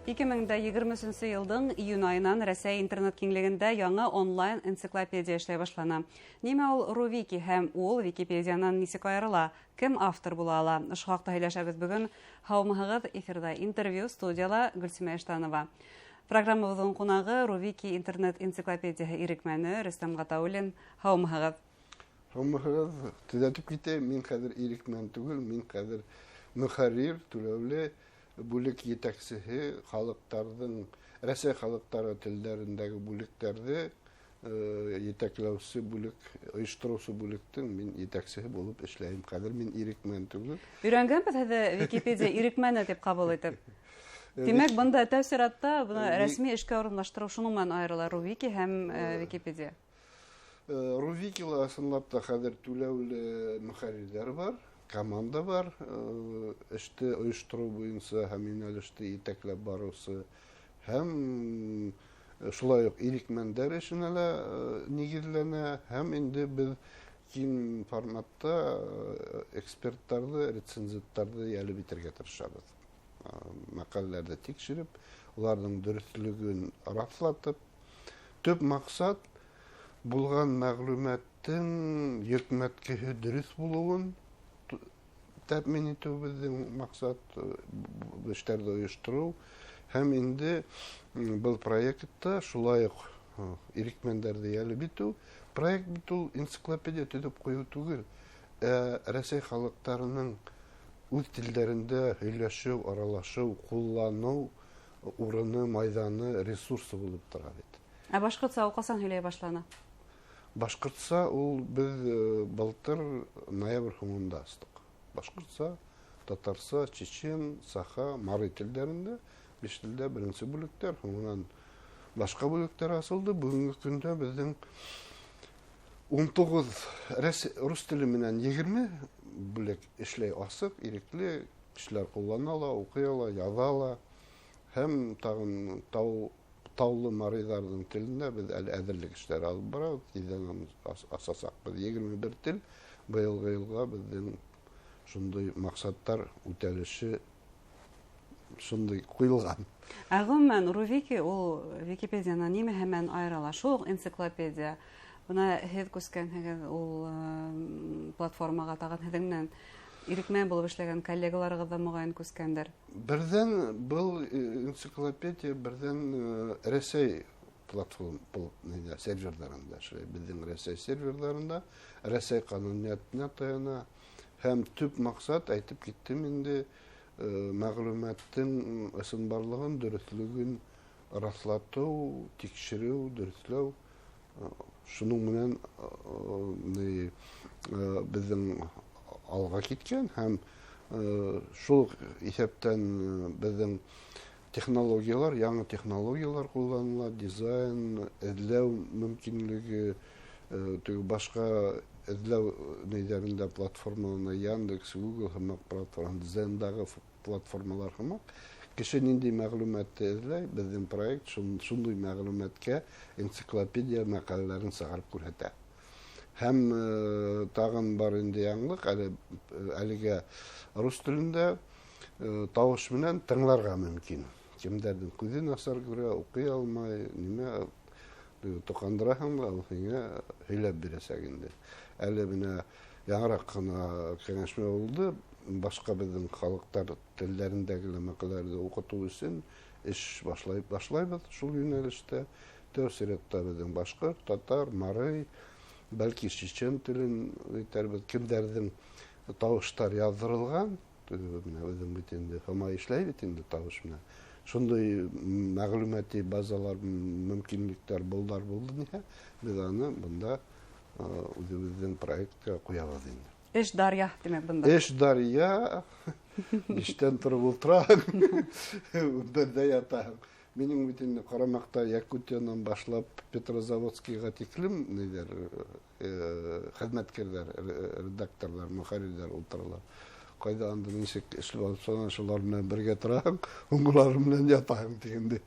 2023 елдың июнь аеннан Рәсәй интернет киңлегендә яңа онлайн энциклопедия эшләй башлана. Нимә ул Рувики һәм ул Википедиянан ничек аерыла? Кем автор була ала? Ошо хакта һөйләшәбез бүген. Һаумыһыгыз, эфирда интервью студияла Гөлсимә Иштанова. Программабызның кунагы Рувики интернет энциклопедияһе ирекмәне Рөстәм Гатауллин. Һаумыһыгыз. Һаумыһыгыз. Төзәтеп китәйем, мин хәзер ирекмән түгел, мин хәзер мөхәррир, түләүле бүлек етәкчеһе, халыктарның, Рәсәй халыктары телләрендәге бүлектәрҙе етәкләүсе бүлек, оештырыусы бүлектең мин етәкчеһе булып эшләйем. Хәҙер мин ирекмән түгел. Өйрәнгәнбеҙ һеҙҙе Википедия ирекмәне тип ҡабул итеп. Тимәк, бында тәү сиратта бына рәсми эшкә урынлаштырыу шуның менән айырыла Рувики һәм Википедия. Рувикила ысынлап та хәҙер түләүле мөхәррирләр бар, команда бар, эште ойоштороу буйынса һәм йүнәлеште етәкләп барыусы һәм шулай уҡ ирекмәндәр эшенә лә нигеҙләнә һәм инде беҙ киң форматта эксперттарҙы, рецензенттарҙы йәлеп итергә тырышабыҙ. Мәҡәләләрҙе тикшереп, уларҙың дөрөҫлөгөн раҫлатып, төп маҡсат булған мәғлүмәттең йөкмәткеһе дөрөҫ булыуын тәьмин итеү беҙҙең маҡсат, эштәрҙе ойоштороу һәм инде был проектта шулай уҡ ирекмәндәрҙе йәлеп итеү. Проект бит ул энциклопедия төҙөп ҡуйыу түгел, ә Рәсәй халыҡтарының үҙ телдәрендә һөйләшеү, аралашыу, ҡулланыу урыны, майҙаны, ресурсы булып тора бит. Ә башҡортса ул ҡасан һөйләй башланы? Башҡортса ул беҙ былтыр ноябрь һуңында астыҡ. Башҡортса, татарса, чечен, саха, мари телдәрендә, биш телдә беренсе бүлектәр, һуңынан башҡа бүлектәр асылды. Бөгөнгө көндә беҙҙең 19 рус теле менән 20 бүлек эшләй асыҡ, ирекле, кешеләр ҡуллана ла, уҡый ала, яҙа ла. Һәм тағын таулы марийҙарҙың телендә беҙ әле әҙерлек эштәре алып барабыҙ. Тиҙҙән асасаҡбыҙ. 21 тел быйылғы йылға беҙҙең шундай маҡсаттар үтәлеше шундай ҡуйылған. Ә ғөмүмән, Рувики ул Википедиянан нимәһе менән айырыла? Шул уҡ энциклопедия. Бына һеҙ күскәнһегеҙ ул платформаға, тағын һеҙҙең менән ирекмән булып эшләгән коллегаларығыҙ ҙа моғайын күскәндер. Берҙән был энциклопедия берҙән Рәсәй платформ серверҙарында эшләй. Беҙҙең Рәсәй серверҙарында Рәсәй ҡануниәтенә таяна. Һәм төп маҡсат, әйтеп киттем инде, мәғлүмәттең ысынбарлығын, дөрөҫлөгөн раҫлатыу, тикшереү, дөрөҫләү. Шуның менән беҙҙең алға киткән һәм шул иҫәптән беҙҙең технологиялар, яңы технологиялар ҡулланыла, дизайн, эҙләү мөмкинлеге, теге башҡа эҙләү нейҙәрендә платформаларында Яндекс, Google һымаҡ платформа, Дзендағы платформалар һымаҡ. Кеше ниндәй мәғлүмәтте эҙләй, беҙҙең проект шундай мәғлүмәткә энциклопедия мәҡәләләрен сығарып күрһәтә. Һәм тағын бар инде яңылыҡ, әлегә рус телендә тауыш менән тыңларға мөмкин. Кемдәрҙең күҙе насар күрә, уҡый алмай, нимә тоҡандыраһың ла, ул һиңә һөйләп бирәсәк инде. Әле бына яңыраҡ ҡына кәңәшмә булды, башҡа беҙҙең халыҡтар телдәрендәге лә мәҡәләләрҙе уҡытыу өсөн эш башлайбыҙ шул йүнәлештә. Тәү сиратта беҙҙең башҡорт, татар, марий, бәлки чечен телен әйтәрбеҙ, кемдәрҙең тауыштар яҙҙырылған, менә үҙең бит инде Һомай эшләй бит инде тауыш менән. Шундай мәғлүмәти базалар, мөмкинлектәр булдар булды ниһә, беҙ аны бында үҙебеҙҙең проектҡа ҡуябыҙ инде. Эш дарья, тимәк, бында. Эш дарья, биштән тороп ултыраһың, берҙә ятаһың. Минең бит инде ҡарамаҡта Якутиянан башлап Петрозаводскийға тиклем ниҙәр, хеҙмәткәрҙәр, редакторҙар, мөхәррирҙәр ултыралар. Ҡайҙа анда нисек эшләп алып, шунан шулар менән бергә тораһың, һуңғылары менән ятаһың тигәндәй.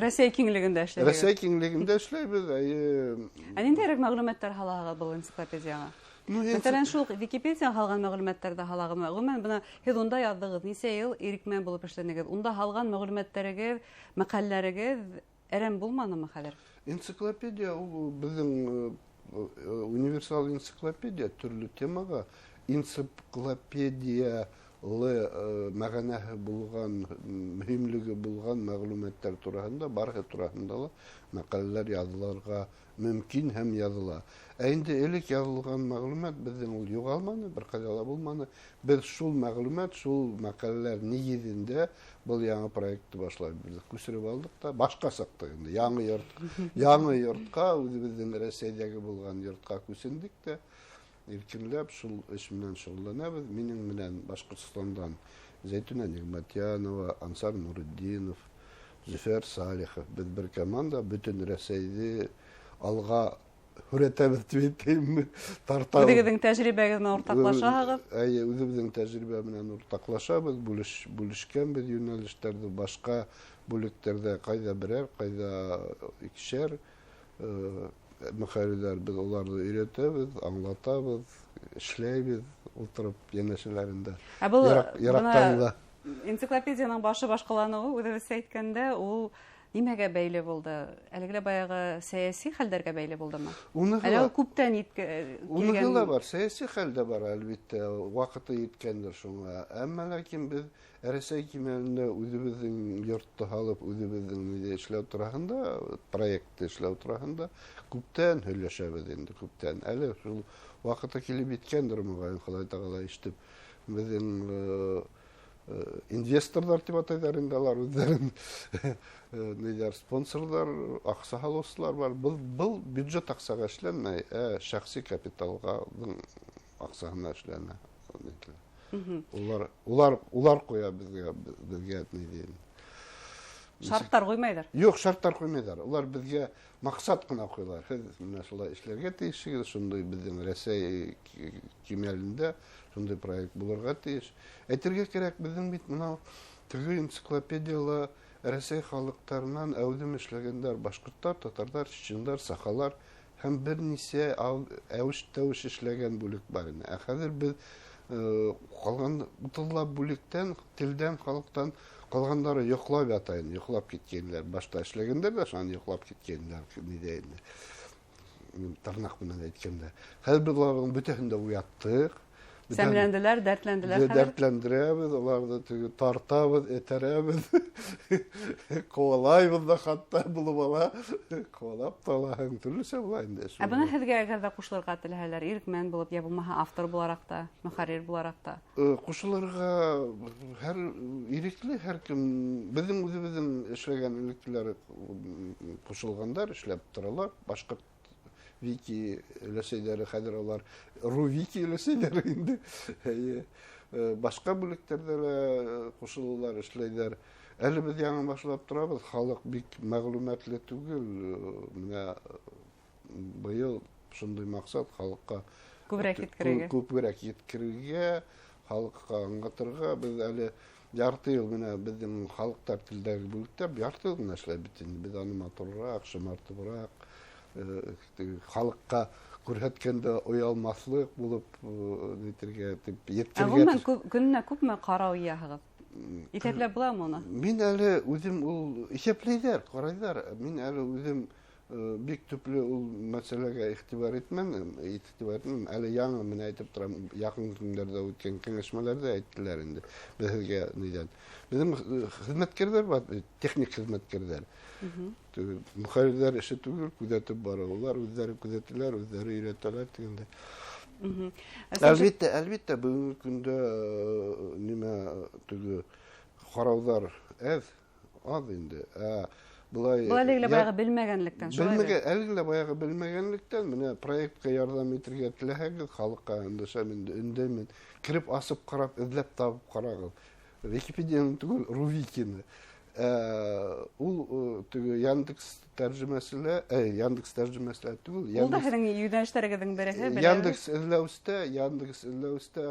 Рәсәй киңлегендә эшләйбеҙ. Рәсәй киңлегендә эшләйбеҙ, әйе. Ә ниндәйерәк мәғлүмәттәр һалаһығыҙ был энциклопедияға? Ну, Мәсәлән, шул ук Википедиягә һалган мәгълүматлар да һалагызмы? Гомумән, бына һеҙ унда яҙҙығыҙ, нисә йыл ирекмән булып эшләнегеҙ? Унда һалған мәгълүматтарығыҙ, мәҡәләләрегеҙ әрәм булманымы хәҙер? Энциклопедия ул беҙҙең универсал энциклопедия төрлө темаға энциклопедиялы мәғәнәһе булған, мөһимлеге булған мәғлүмәттәр тураһында, барыһы тураһында ла мәҡәләләр яҙылырға мөмкин һәм яҙыла. Ә инде элек яҙылған мәғлүмәт беҙҙең ул юғалманы, бер ҡайҙа ла булманы. Беҙ шул мәғлүмәт, шул мәҡәләләр нигеҙендә был яңы проектты башлап бирҙек. Күсереп алдыҡ та башҡа сыҡтыҡ инде. Яңы йорт, яңы йортҡа, үҙебеҙҙең Рәсәйҙәге булған йортҡа күсендек тә, иркенләп шул эш менән шөғөлләнәбеҙ. Минең менән Башҡортостандан Зәйтүнә Ниғмәтйәнова, Ансар Нуретдинов, Зөфәр Салихов. Беҙ бер команда, бөтөн Рәсәйҙе алға һүрәтәбеҙ тип әйтәйемме, тартабыҙ. Үҙегеҙҙең тәжрибәгеҙ менән уртаҡлашаһығыҙ? Эйе, үҙебеҙҙең тәжрибә менән уртаҡлашабыҙ, бүлешкәнбеҙ йүнәлештәрҙе башҡа бүлектәрҙә ҡайҙа берәр, ҡайҙа икешәр мөхәррирләр, беҙ уларҙы өйрәтәбеҙ, аңлатабыҙ, эшләйбеҙ, ултырып йәнәшәләрендә. Ә был Яраҡтан бына да. Энциклопедияның башы башҡаланыуы, үҙебеҙсә әйткәндә, ул нимәгә бәйле булды? Әлеге лә баяғы сәйәси хәлдәргә бәйле булдымы? Әллә ул күптән Уныһы килгән? ла бар, сәйәси хәл дә бар, әлбиттә, ваҡыты еткәндер шуңа. Әммә ләкин беҙ Рәсәй кимәлендә үҙебеҙҙең йортто һалып, үҙебеҙҙең ниҙе эшләү тураһында, проектты эшләү тураһында күптән һөйләшәбеҙ инде, күптән. Әле шул ваҡыты килеп еткәндер, моғайын, Хоҙай Тәғәлә ишетеп, беҙҙең инвесторҙар тип атайҙар инде алар үҙҙәрен, ниҙәр, спонсорҙар, аҡса һалыусылар бар. Был бюджет аҡсаға эшләнмәй, ә шәхси капиталға аҡсаһына эшләнә. Улар ҡуя беҙгә ни тием. Шарттар ҡуймайҙар? Юҡ, шарттар ҡуймайҙар. Улар беҙгә маҡсат ҡына ҡуялар. Һеҙ менә шулай эшләргә тейешһегеҙ, шундай беҙҙең Рәсәй кимәлендә шундай проект булырға тейеш. Әйтергә кәрәк, беҙҙең бит мынау теге энциклопедияла Рәсәй халыҡтарынан әүҙем эшләгәндәр, башҡорттар, татарҙар, чечендар, сахалар һәм бер нисә әүеш-тәүеш эшләгән бүлек бар ине. Ә хәҙер беҙ ҡалған утыҙлап бүлектән, телдән, халыҡтан ҡалғандары йоҡлап ята инде, йоҡлап киткәнләр. Башта эшләгәндәр ҙә, шунан йоҡлап киткәнләр, ниҙә инде. Тырнаҡ менән әйткәндә. Хәҙер беҙ уларҙың бөтәһен дә уяттыҡ. Сәмләнделәр, дәртләнделәр хәҙер. Дәртләндерәбеҙ, уларҙы теге тартабыҙ, этәрәбеҙ. Ҡыуалайбыҙ ҙа хатта булып ала. Ҡыуалап та алаһың, төрлөсә була инде. Ә бына һеҙгә әгәр ҙә ҡушылырға теләһәләр, ирекмән булып, йә булмаһа автор булараҡ та, мөхәррир булараҡ та? Ҡушылырға һәр ирекле, һәр кем, беҙҙең үҙебеҙҙең эшләгән элеккеләр ҡушылғандар, эшләп торалар. Башҡорт Вики өләсәйҙәре, хәҙер улар Рувики өләсәйҙәре инде. Эйе. Башҡа бүлектәрҙә лә ҡушылалар, эшләйҙәр. Әле беҙ яңы башлап торабыҙ, халыҡ бик мәғлүмәтле түгел. Менә быйыл шундай маҡсат халыҡҡа Күберәк еткерергә. Күберәк еткерергә, халыҡҡа аңлатырға. Беҙ әле ярты йыл менә беҙҙең халыҡтар телдәге бүлектәр ярты йыл ғына эшләй бит инде. Беҙ аны матурыраҡ, шымартыбыраҡ, теге халыҡҡа күрһәткәндә оялмаҫлыҡ булып нитергә тип еткергә Ә ғөмүмән, тырыш- көнөнә күпме ҡарау йыяһығыҙ? Иҫәпләп буламы уны? Мин әле үҙем ул иҫәпләйҙәр, ҡарайҙар. Мин әле үҙем бик төплө ул мәсьәләгә иғтибар итмәнем, иғтибар итмәнем. Әле яңы менә әйтеп торам, яҡын көндәрҙә үткән кәңәшмәләрҙә әйттеләр инде. Беҙ һеҙгә нидән? Беҙҙең хеҙмәткәрҙәр бар, техник хеҙмәткәрҙәр. Теге мөхәррирләр эше түгел, күҙәтеп бара. Улар үҙҙәре күҙәтәләр, үҙҙәре өйрәтәләр тигәндәй. Әлбиттә, әлбиттә, бөгөнгө көндә нимә теге ҡарауҙар әҙ, аҙ инде. Ә былай Был әлеге лә баяғы белмәгәнлектән, шулай бит? Әлеге лә баяғы белмәгәнлектән, менә проектҡа ярҙам итергә теләһәгеҙ, халыҡҡа өндәшәм инде, өндәймен. Кереп асып ҡарап, эҙләп табып ҡарағыҙ. Википедияны түгел, Рувикины. Ул теге Яндекс тәржемәсе лә Яндекс тәржемәсе лә түгел, Ул да Яндекс һеҙҙең йүнәлештәрегеҙҙең береһе, беләбеҙ. Яндекс эҙләүстә, Яндекс эҙләүстә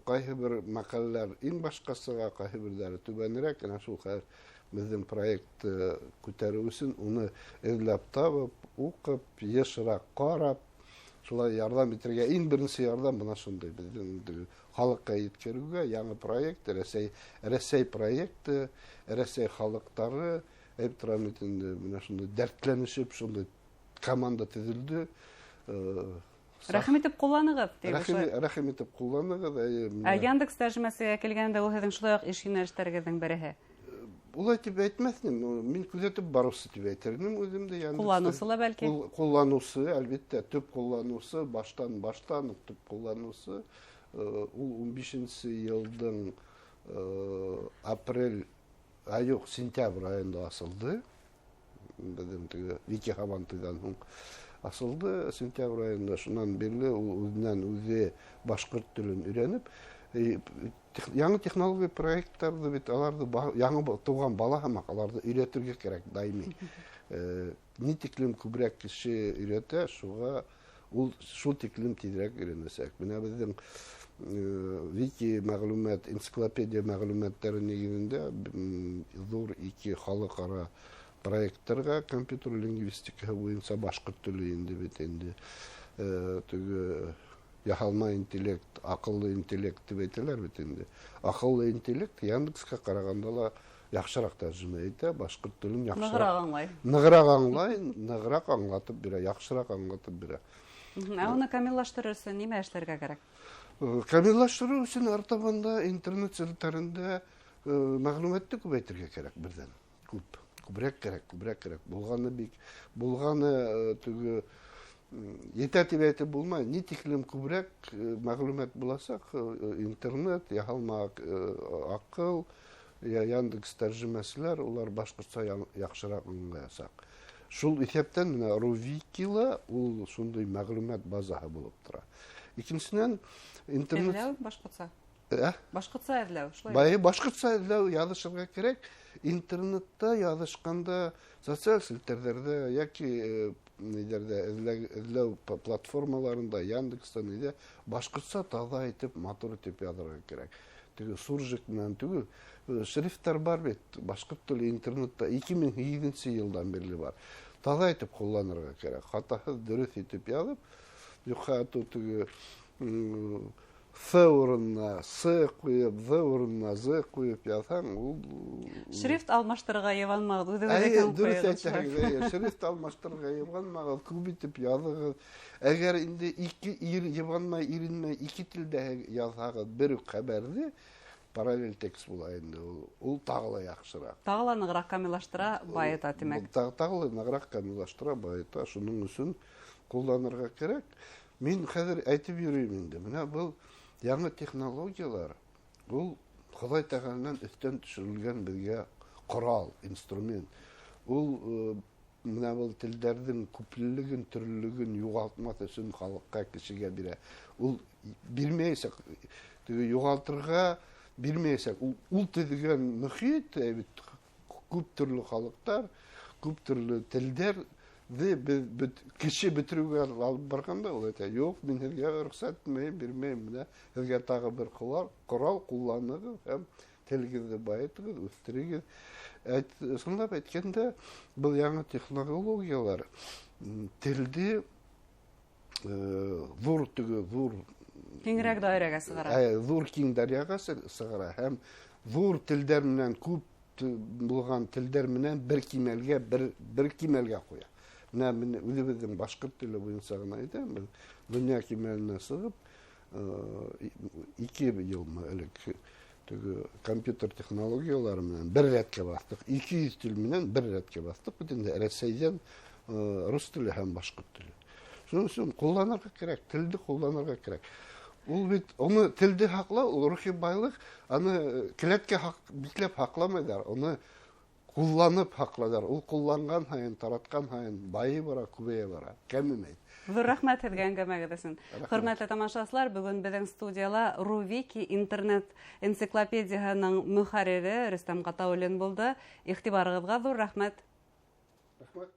ҡайһы бер мәҡәләләр иң башҡасаға, ҡайһы берҙәре түбәнерәк, әнә шул хәҙер беҙҙең проектты күтәреү өсөн уны эҙләп табып, уҡып, йышыраҡ ҡарап, Шулай ярдәм итәргә иң беренче ярдәм менә шундый безнең халыкка еткерүгә яңа проект, Рәсәй, Рәсәй проекты, Рәсәй халыктары әйтеп торам бит инде, менә шундый дәртләнешеп, шундый команда төзелде. Рәхим итеп кулланыгыз, дип. Рәхим, рәхим итеп кулланыгыз, әйе. Ә Яндекс тәрҗемәсегә килгәндә, ул һезнең шулай ук эш юнәлешләрегезнең береһе. Улай дип әйтмәс идем, мин күзәтеп баручы дип әйтер идем үзем дә. Яндекс кулланучы ла бәлки? Кулланучы, әлбәттә, төп кулланучы, баштан баштан ук төп кулланучы. Ул 15 елның апрель, а юк, сентябрь аенда асылды. Безнең теге Вики Хабантыйдан һуң асылды сентябрь аенда. Шуннан бирле ул үзеннән үзе башкорт телен өйрәнеп, яңа технология проектларды бит аларны яңа туган бала һамак аларны өйрәтергә кирәк даими. Ни тиклем күбрәк кеше өйрәтә, шуга ул шул тиклем тизрәк өйрәнәчәк. Менә безнең вики мәгълүмат, энциклопедия мәгълүматлары нигезендә зур ике халыкара проектларга компьютер лингвистикасы буенча башкорт теле инде бит инде теге яһалма интеллект, акыллы интеллект дип әйтәләр бит инде. Акыллы интеллект Яндекска караганда ла яхшырак тәрҗемә итә, башкорт телен яхшырак. Ныграк аңлай. Ныграк аңлай, ныграк аңлатып бирә, яхшырак аңлатып бирә. Ә аны камиллаштырыр өчен нимә эшләргә кирәк? Камиллаштыру өчен артабанда интернет челтәрендә мәгълүматны күбәйтергә кирәк бердән. Күп, күбрәк кирәк, күбрәк кирәк. Булганы бик, булганы теге етә дип әйтеп булмай. Ни тиклем күбрәк мәгълүмат буласак, интернет, яһалма акыл, Яндекс тәрҗемәселәр, улар башкортча яхшырак аңлаячак. Шул исәптән менә Рувикила ул шундый мәгълүмат базаһы булып тора. Икенчедән, интернет Эзләү башкортча. Ә? Башкортча эзләү, шулай. Бай башкортча эзләү язышырга кирәк. Интернетта язышканда социаль челтәрләрдә яки ниләрдә эзләү платформаларында, Яндекста нидә башкортча таза итеп, матур итеп язырга кирәк. Теге суржик белән түгел. Шрифтлар бар бит, башкорт теле интернетта 2008 елдан бирле бар. Таза итеп кулланырга кирәк. Хатасыз дөрес итеп язып, юкка теге С урынына С куеп, З урынына З куеп язсаң, ул Шрифт алмаштырырга ебанмагыз, үзегезнекен куегыз. Дөрес әйтәсез, әйе, шрифт алмаштырырга ебанмагыз, күп итеп языгыз. Әгәр инде ике ир ебанмай, иренмәй ике телдә язсагыз, бер үк хәбәрне, параллель текст була инде ул. Ул тагы ла яхшырак. Тагы ла ныграк камиллаштыра, баета, димәк. Тагы ла ныграк камиллаштыра, баета. Шуның өчен кулланырга кирәк. Мин хәзер әйтеп йөрим инде. Менә был яңа технологияләр, ул Ходай Тәгаләдән өстән төшерелгән безгә корал, инструмент. Ул менә был телдәрнең күплелеген, төрлелеген югалтмас өчен халыкка, кешегә бирә. Ул бирмәячәк, теге югалтырга бирмәячәк. Ул, ул төзегән мөхит, бит күп төрле халыктар, күп төрле телдәр без бит кеше бетерүгә алып барганда ул әйтә, юк, мин һеҙгә рөхсәт итмәйем, бирмәйем, менә һеҙгә тағы бер корал кулланыгыз һәм телегеҙҙе байытығыҙ, үҫтерегеҙ. Әйт, ысынлап әйткәндә, был яңы технологиялар телде ҙур теге ҙур киңерәк даирәгә сығара. Ҙур киң дарьяға сығара һәм ҙур телдәр менән күп булған телдәр менән бер кимәлгә бер бер кимәлгә ҡуя. Менә мин үҙебеҙҙең башҡорт теле буйынса ғына әйтәм, беҙ донъя кимәленә сығып, 2 йылмы элек теге компьютер технологиялары менән бер рәткә баҫтыҡ. 200 тел менән бер рәткә баҫтыҡ. Бит инде Рәсәйҙән рус теле һәм башҡорт теле. Шуның өсөн ҡулланырға кәрәк, телде ҡулланырға кәрәк. Ул бит уны телде һаҡлау, ул рухи байлыҡ, аны келәткә бикләп һаҡламайҙар, уны ҡулланып һаҡлайҙар. Ул ҡулланған һайын, таратҡан һайын байый бара, күбәйә бара, кәмемәй. Ҙур рәхмәт һеҙгә әңгәмәгеҙ өсөн. Хөрмәтле тамашасылар, бөгөн беҙҙең студияла Рувики интернет энциклопедияһының мөхәррире Рөстәм Ғатауллин булды. Иғтибарығыҙға ҙур рәхмәт. Рәхмәт.